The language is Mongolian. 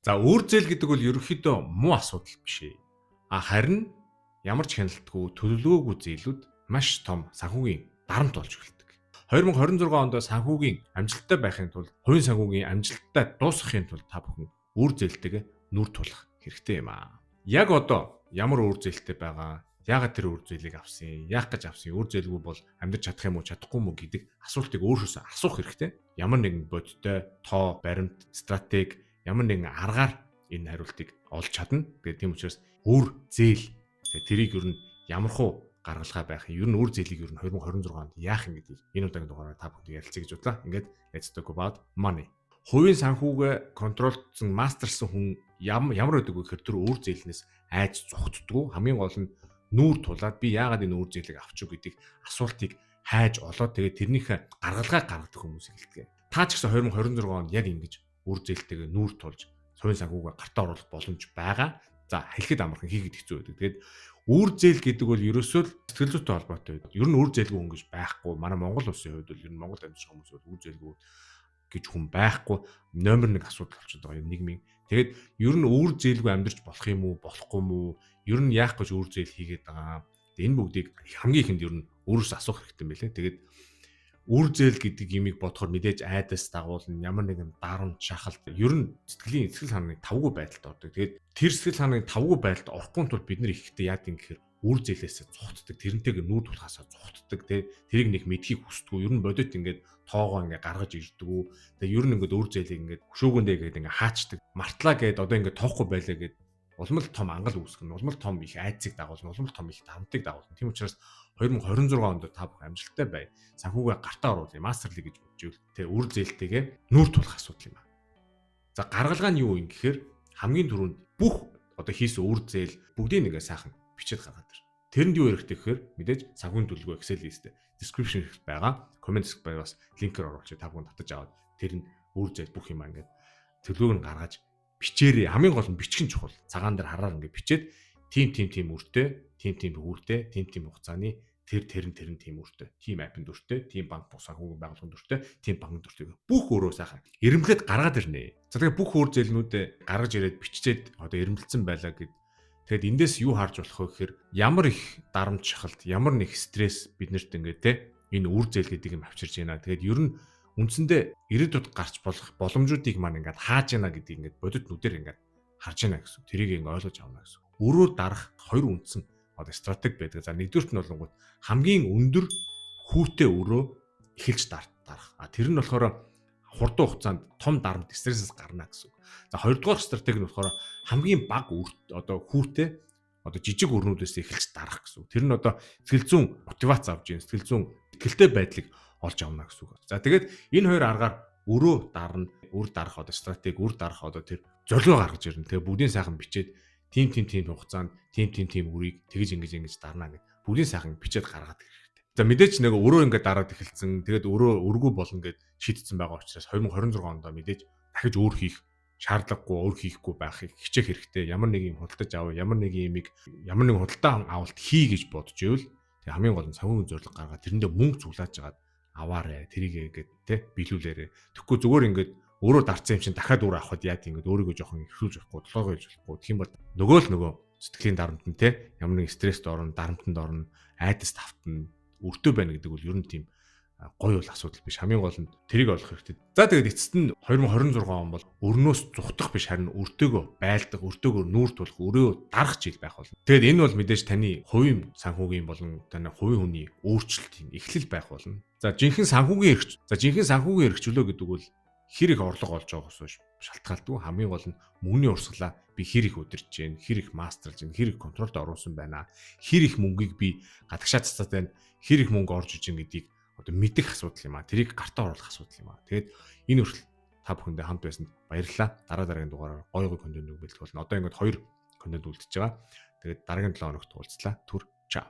За, үр зээл гэдэг бол ерөнхийдөө муу асуудал биш ээ. А харин ямар ч хяналтгүй, төлөвлөгөөгүй зээлүүд маш том санхүүгийн дарамт болж эхэлдэг. 2026 онд санхүүгийн амжилттай байхын тулд, хувийн санхүүгийн амжилттай дуусгахын тулд та бүхэн үр зээлтэйгээ нүр тулах хэрэгтэй юм аа. Яг одоо ямар үр зээлтэй байгаа, яагаад тэр үр зээлийг авсан, яах гэж авсан, үр зээлгүй бол амьдрч чадах юм уу, чадахгүй юм уу гэдэг асуултыг өөрөөсөө асуух хэрэгтэй. Ямар нэгэн бодиттой тоо, баримт, стратеги, ямар нэгэн аргаар энэ хариултыг олж чадна. Тэгээд тийм учраас үр зээл, тэрийг ер нь ямар хуу гаргалгаа байх юм. Ер нь үр зээлийг ер нь 2026 онд яах юм гэдгийг энэ удаагийн дугаараар та бүхэнд ярилцъя гэж бодлоо. Ингээд let's talk about money. Хувийн санхүүгээ control дсон, master лсан хүн ямар байдаг вэ гэхээр тэр үр зээлнээс айж зугтдаггүй. Хамгийн гол нь нүүр тулаад би яагаад энэ үр зээлийг авчих вэ гэдэг асуултыг хайж олоод, тэгээд тэрнийхээ гаргалгаа гаргадаг хүмүүсийг хэлдэг. Та ч гэсэн 2026 онд яг ингэж үр зээлтэйгээ нүүр тулж хувийн санхүүгээ гартаа оруулах боломж байгаа. За, хэлэхэд амархан, хийхэд хэцүү байдаг. Тэгээд үр зээл гэдэг бол ерөөсөө л сэтгэл зүйтэй холбоотой байдаг. Ер нь үр зээлгүй хүн гэж байхгүй. Манай Монгол улсын хувьд бол ер нь Монгол амьдарч байгаа хүмүүс бол үр зээлгүй гэж хүн байхгүй. Номер 1 асуудал болчиход байгаа юм нийгмийн. Тэгээд ер нь үр зээлгүй амьдарч болох юм уу, болохгүй юм уу? Ер нь яах гэж үр зээл хийгээд байгаа. Тэгээд энэ бүгдийг хамгийн ихэнд ер нь өөрөөсөө асуух хэрэгтэй юм билээ. Тэгээд үр зээл гэдэг юмыг бодохоор мэдээж айдас дагуулна, ямар нэгэн дарамт, шахалт, ер нь сэтгэлийн сэтгэл санааны тавгүй байдалд ордог. Тэгээд тэр сэтгэл санааны тавгүй байдалд орохгүй тул бид нар ихдээ яадаг юм гэхээр үр зээлээсээ зугтдаг, тэрнтэйгээ нүүр тулахаасаа зугтдаг, тэ тэрийг нэг мэдэхийг хүсдэггүй, ер нь бодит ингээд тоогоо ингээд гаргаж ирдэггүй. Тэгээ ер нь ингээд үр зээлийг ингээд хөшөөгөндөө гээд ингээд хаачдаг. Мартлаа гээд одоо ингээд тоохгүй байлаа гээд улам л том ангал үүсгэн, улам л том их айдсыг дагуулна, улам л том их дарамтыг дагуулна. Тийм учраас 2026 онд та бүхэн амжилттай бай. Санхүүгээ гартаа оруулъя, master лъя гэж бодож ивэл тэ үр зээлтэйгээ нүүр тулах асуудал юм аа. За, гаргалгаа нь юу юм гэхээр хамгийн түрүүнд бүх одоо хийсэн үр зээл бүгдийг нэгээ сайхан бичээд гаргаад ир. Тэрэнд юу хэрэгтэй гэхээр мэдээж санхүүгийн төлөвлөгөө Excel list description байгаа. Comment байгаа, бас link ээр оруулчих, та бүхэн татаж аваад тэр нь үр зээл бүх юм ингээд төлөвлөгөөг нь гаргаж бичээрэй. Хамгийн гол нь бичих нь чухал. Цагаан дээр хараар ингээд бичээд тийм тийм тийм үртэй, тийм тийм үртэй, тийм тийм хугацааны тэр тэр нь тэр нь тийм үртэй, тийм app ын дүртэй, тийм банк бус санхүүгийн байгууллагын дүртэй, тийм банкны дүртэй. Бүх өөрөө сайхан эрэмблээд гаргаад ирнэ. За, тэгээ бүх үр зээлнүүдээ гаргаж ирээд бичээд одоо эрэмблэсэн байлаа гэд. Тэгэд эндээс юу харж болох вэ гэхээр ямар их дарамт, шахалт, ямар нэг стресс биднэрт ингээд те энэ үр зээл гэдэг юм авчирж байна. Тэгээд ер нь үндсэндээ ирээдүйд гарч болох боломжуудыг маань ингээд хааж яана гэдгийг ингээд бодит нүдээр ингээд харж яана гэсэн. Тэрийг ингээд ойлгож авна гэсэн. Өрөө дарах хоёр үндсэн одоо стратеги байдаг. За, нэгдүгээрт нь болонгууд хамгийн өндөр хүүтэй өрөө эхэлж дарах. А тэр нь болохоор хурдан хугацаанд том дарамт, стрессээс гарна гэсэн үг. За, хоёрдугаар стратеги нь болохоор хамгийн бага үр одоо хүүтэй одоо жижиг өрнүүдээс эхэлж дарах гэсэн үг. Тэр нь одоо сэтгэл зүйн мотивац авч ийн, сэтгэл зүйн итгэлтэй байдлыг олж авна гэсэн үг. За, тэгээд энэ хоёр аргаар өрөө дарна, үр дарах одоо стратеги, үр дарах одоо тэр зорилгоо гаргаж ирнэ. Тэгээ бүгдийн сайхан бичээд тийм тийм тийм хугацаанд тийм тийм тийм үрийг тэгж ингэж ингэж дарна гэд бүгдийн сайхан бичээд гаргаад ирэх хэрэгтэй. За, мэдээч нэг өрөө ингээд дараад эхэлсэн. Тэгээд өрөө өргүү болно гэд шийдсэн байгаа учраас 2026 онд мэдээж дахиж өөр хийх шаардлагагүй, өөр хийхгүй байхыг хичээх хэрэгтэй. Ямар нэг юм худалдаж аваа, ямар нэг юмыг, ямар нэг худалдаа авалт хий гэж бодож ивэл тэг хамгийн гол нь санхүүгийн зорилго гаргаад тэрэндээ мөнгө цуглааж жагаад аваарэ. Тэрийг ингээд те биелүүлээрэ. Тэгэхгүй зүгээр ингээд өөрөө дарцсан юм чинь дахиад өөр авахд яа тийм ингээд өөрийгөө жоохон эрхүүлж болохгүй, толгойгоо хэлж болохгүй. Тэгэх юм бол нөгөө л нөгөө сэтгэлийн дарамтнд те ямар нэг стресст орно, дарамтанд орно, айдас тавтна, өртөө байна гэдэг бол ер нь тийм гоё бол асуудал биш. Хамгийн гол нь тэрийг олох хэрэгтэй. За, тэгээд эцэст нь 2026 он бол өрнөөс зугтах биш, харин өртөөгөө байлдах, өртөөгөө нүүр тулах, өрөө дарах жил байх болно. Тэгээд энэ бол мэдээж таны хувийн санхүүгийн болон таны хувийн хүний өөрчлөлтийн эхлэл байх болно. За, жинхэнэ санхүүгийн эрх чөлөө гэдэг бол хэр их орлого олж байгаагаас шалтгаалдгүй. Хамгийн гол нь мөнгөний урсгалаа би хэр их удирдах гин, хэр их master лж гин, хэр их control д оруулсан байна. Хэр их мөнгийг би гадагшаа цацаад байна, хэр их мөнгө орж иж гин гэдгийг одоо мэдэх асуудал юм а. Тэрийг гартаа оруулах асуудал юм а. Тэгээд энэ хүртэл та бүхэндээ хамт байсанд баярлалаа. Дараа дараагийн дугаараар гоё гоё контент бэлтгэх болно. Одоо ингээд хоёр контент үлдчихэж байгаа. Тэгээд дараагийн 7 хоногт уулзлаа. Түр чао.